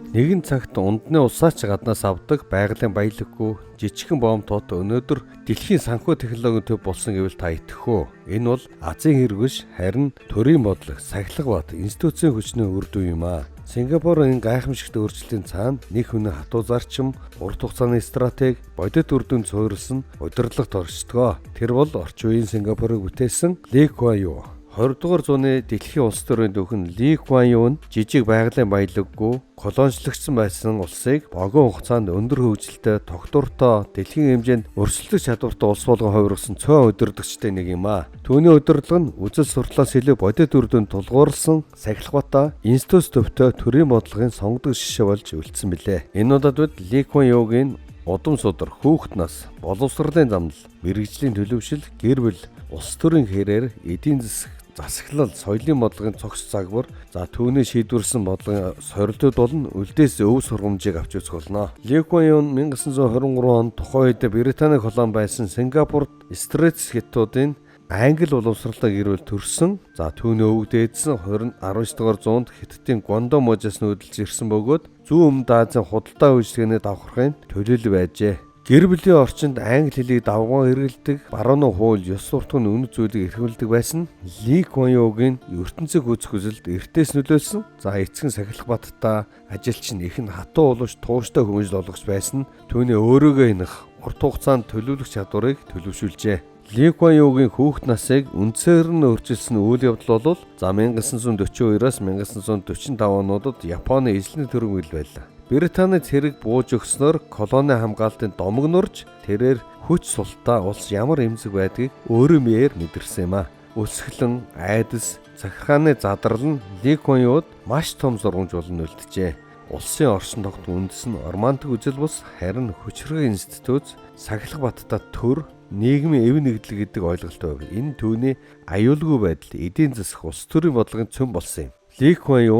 Нэгэн цагт ундны усаач гаднаас авдаг байгалийн баялаггүй жижигхэн бомтууд өнөөдөр дэлхийн санхүү технологийн төв болсон гэвэл та итгэх үү? Энэ бол Азийн хэрэг биш, харин төрийн бодлого, сахилга бат, институцийн хүчний үр дүн юм аа. Сингапур энэ гайхамшигт өөрчлөлтийн цаана нэг хүний хатуу зарчим, урт хугацааны стратеги, бодит үр дүнд суурилсан удирдлага торчдгоо. Тэр бол орчин үеийн Сингапурыг бүтээсэн Ли Куан Ю. 20 дугаар зууны дэлхийн улс төрийн дөхөн Ли Куан Ю нь жижиг байгалийн баялаггүй колоничлогдсон байсан улсыг богино хугацаанд өндөр хөгжилтэй, тогтвортой, дэлхийн хэмжээнд өрсөлдөх чадвартай улс болгон хувиргасан цөөн удирдагчтай нэг юм аа. Түүний удирдлага нь үзэл сурлаас илүү бодит үр дүнд тулгуурласан сахилгатаа институт төвтэй төрийн бодлогын сонгодог жишээ болж үлдсэн билээ. Энэ удаад бид Ли Куан Югийн удам судар, хүүхэд нас, боловсролын замнал, мэргэжлийн төлөвшил, гэр бүл, улс төрийн хэрээр эдийн засаг, засаглал, соёлын бодлогын цогц загвар, за түүний шийдвэрлэсэн бодлогын сорилтууд болон үлдээс өв сургамжийг авч үзэх болно. Ли Куан Ю 1923 онд тухайн үед Британий колони байсан Сингапурт Стрейтс хятадын англи боловсролтой гэр бүл төрсөн. За түүний өвөг дээдсэн 20 19 дугаар зуунд Хятадын Гуандо мужаас нүүдэлж ирсэн бөгөөд зүүн өмнөд Азийн худалдаа үйлчилгээний давхаргын төлөөлөл байжээ. Гэр бүлийн орчинд англи хэлийг давган хэрэглэдэг, барууны хууль, ёс суртахуун үнэт зүйлийг эрхэмлэдэг байсан Ли Куан Югийн ертөнцийг үзэх үзэлд эртээс нөлөөлсөн. За эцэг нь сахилах баттай, ажилчин, их нь хатуу улууч тууштай хүмүүжил олгож байсан нь түүний өөрийгөө хянах, урт хугацаанд төлөвлөх чадварыг төлөвшүүлжээ. Ли Куан Югийн хүүхэд насыг үндсээр нь өөрчилсөн үйл явдал бол за 1942-оос 1945 онуудад Японы эзлэний төрөмгөл байлаа. Британий цэрэг бууж өгснөөр колони хамгаалтын домог нурж тэрээр хүч султаа улс ямар эмзэг байдгийг өөрийн биеэр мэдэрсэн юм а. Өсгөлэн, айдас, захиргааны задрал нь Ли Куан Юд маш том сургамж болон үлджээ. Улсын оршин тогт үндэс нь романтик үзэл бус харин хүчирхэг институт, сахилга баттай төр, нийгмийн эв нэгдэл гэдэг ойлголт байв. Энэ түүний аюулгүй байдал, эдийн засаг, улс төрийн бодлогын цөм болсон юм. Ли Куан Ю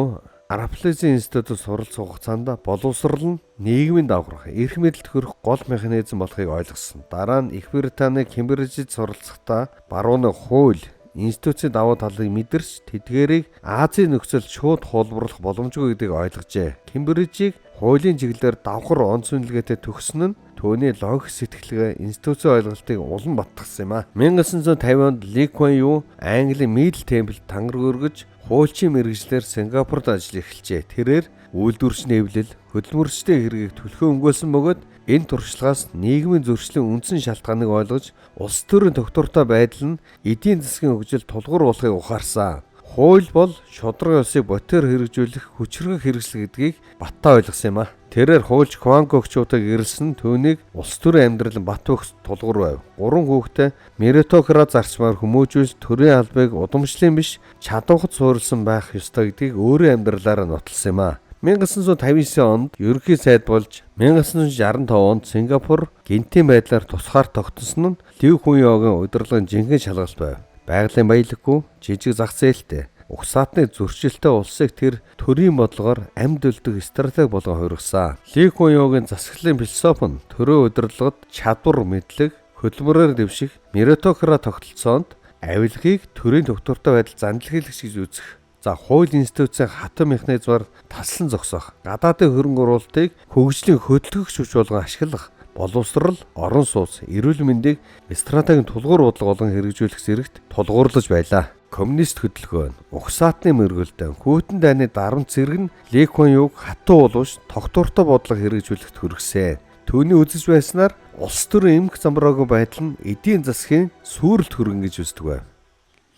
Раффлезийн институтад суралцах хугацаанд боловсрол нь нийгмийн давхарх, эрх мэдэлд хүрэх гол механизм болохыг ойлгосон. Дараа нь Их Британий Кембрижид суралцахдаа барууны хууль, институцийн давуу талыг мэдэрч тэдгээрийг Азийн нөхцөлд шууд хуулбарлах боломжгүй гэдгийг ойлгожээ. Кембрижийг хуулийн чиглэлээр давхар он сүнэлгээтэй төгссөн нь түүний логик сэтгэлгээ, институцийн ойлголтыг улам баттгасан юм а. 1950 онд Ли Куан Ю Английн Мидл Темплд тангараг өргөж хуульчийн мэргэжлээр Сингапурт ажил эхэлжээ. Тэрээр үйлдвэрчний эвлэл, хөдөлмөрчдийн хэргийг түлхүү өмгөөлсөн бөгөөд энэ туршлагаас нийгмийн зөрчлийн үндсэн шалтгааныг ойлгож улс төрийн тогтвортой байдал нь эдийн засгийн хөгжил тулгуур болохыг ухаарсан. Хууль бол шударга ёсыг ботоор хэрэгжүүлэх хүчирхэг хэрэгсэл гэдгийг баттай ойлгосон юм а. Тэрээр хуульч Квангогчуудыг эрэлсэн түүнийг улс төрийн амьдралын бат бөх тулгуур байв. Гурван хүүхдээ меритократ зарчмаар хүмүүжүүлж төрийн албыг удамшлын биш чадварт суурилсан байх ёстой гэдгийг өөрийн амьдралаараа нотолсон юм а. 1959 онд ерөнхий сайд болж 1965 онд Сингапур гэнтийн байдлаар тусгаар тогтсон нь Ли Куан Югийн удирдлагын жинхэнэ шалгалт байв. Байгалийн баялаггүй, жижиг зах зээлтэй, угсаатны зөрчилтэй улсыг тэр төрийн бодлогоор амьд үлдэх стратеги болгон хувиргасан. Ли Куан Югийн засаглалын философи нь төрийн удирдлагад чадвар, мэдлэг, хөдөлмөрөөр дэвших меритократ тогтолцоонд авилгыг төрийн тогтвортой байдал зандлахийлэгч гэж үзэх. За хууль институцийн хатан механизмаар таслан зогсоох, гадаадын хөрөнгө оруулалтыг хөгжлийн хөдөлгөгч хүч болгон ашиглах, боловсрол, орон сууц, эрүүл мэндийг стратегийн тулгуур бодлого болгон хэрэгжүүлэх зэрэгт тулгуурлаж байлаа. Коммунист хөдөлгөөн, угсаатны мөргөлдөн, хүйтэн дайны дарамт зэрэг нь Ли Куан Юг хатуу боловч тогтвортой бодлого хэрэгжүүлэхэд хүргэсэн. Түүний үзэж байснаар улс төрийн эмх замбраагүй байдал нь эдийн засгийн сүүрэлт хүргэн гэж үздэг байв.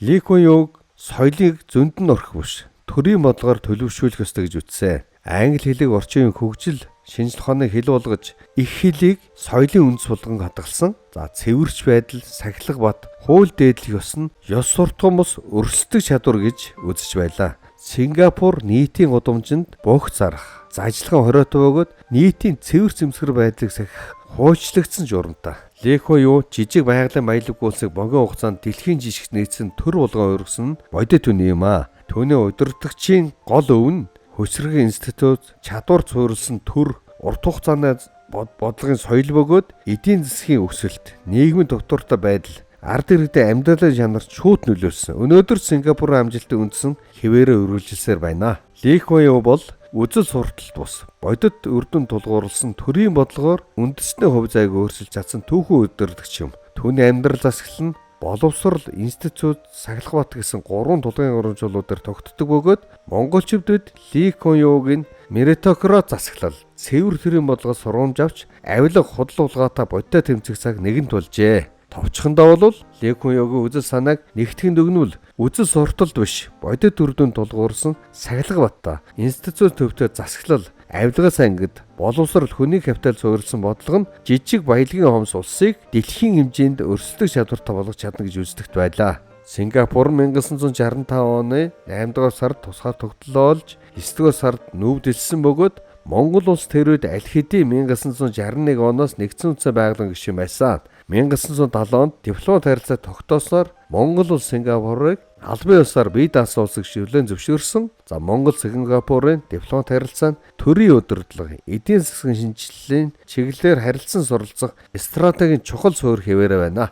Ли Куан Юг соёлыг зөнд нь орхих биш, төрийн бодлогоор төлөвшүүлэх ёстой гэж үзсэн. Англи хэлийг орчин үеийн хөгжил, шинжлэх ухааны хэл болгож их хэлийг соёлын үндэс болгон хадгалсан. За цэвэрч байдал, сахилга бат, хууль дээдлэх ёс нь ёс суртахуун бус өрсөлдөх чадвар гэж үзэж байлаа. Сингапур нийтийн гудамжинд богц зарах, зажлган хориотой бөгөөд нийтийн цэвэр зэмсгэр байдлыг сахих хуульчлагдсан журамтай. Ли Куан Ю жижиг байгалийн баялаг улсыг богино хугацаанд дэлхийн жишгт нийцсэн төр болгон хувиргасан нь бодит үнэ юм а. Түүний удирдагчийн гол өв нь хүчирхэг институт, чадвар суурилсан төр, урт хугацааны бодлогын соёл бөгөөд эдийн засгийн өсөлт, нийгмийн тогтвортой байдал, ард иргэдийн амьдралын чанарт шууд нөлөөлсөн. Өнөөдөр Сингапурын амжилтын үндсэн хэвээрээ үргэлжилсээр байна. Ли Куан Ю бол үзэл сурталт бус бодит үр дүн тулгуурласан төрийн бодлогоор үндэсний хувь заяаг өөрчилж чадсан түүхэн удирдагч юм. Түүний амьдрал засаглал нь боловсрол, институт, сахилга бат гэсэн гурван тулгын урамжууллуудаар тогтдог бөгөөд монголчуудад Ли Кун Югийн меритократ засаглал, цэвэр төрийн бодлогоос сургамж авч авилга худал хулгайтай бодтой тэмцэх цаг нэгэн тулжээ. Товчхондоо бол Ли Кун Югийн үзэл санааг нэгтгэн дүгнвэл үзэл сурталд биш, бодит үр дүнд тулгуурсан сахилга баттай, институт төвтэй засаглал, авилгаас ангид боловсрол, хүний капитал суурилсан бодлого нь жижиг баялагын хомс улсыг дэлхийн хэмжээнд өрсөлдөх чадвартай болгож чадна гэж үздэгт байлаа. Сингапур 1965 оны 8 дугаар сард тусгаар тогтолоолж 9 дугаар сард нүүбдэлсэн бөгөөд Монгол улс тэр үед аль хэдийн 1961 оноос нэгдсэн үндэсний байгууллагын гишүүн байсан. 1970 онд дипломат харилцаа тогтоосноор Монгол улс Сингапурыг албан ёсоор бие даасан улс гэж хүлээн зөвшөөрсөн. За, Монгол Сингапурын дипломат харилцаа нь төрийн удирдлага, эдийн засгийн шинэчлэлийн чиглэлээр харилцан суралцах стратегийн чухал суурь хэвээрээ байна.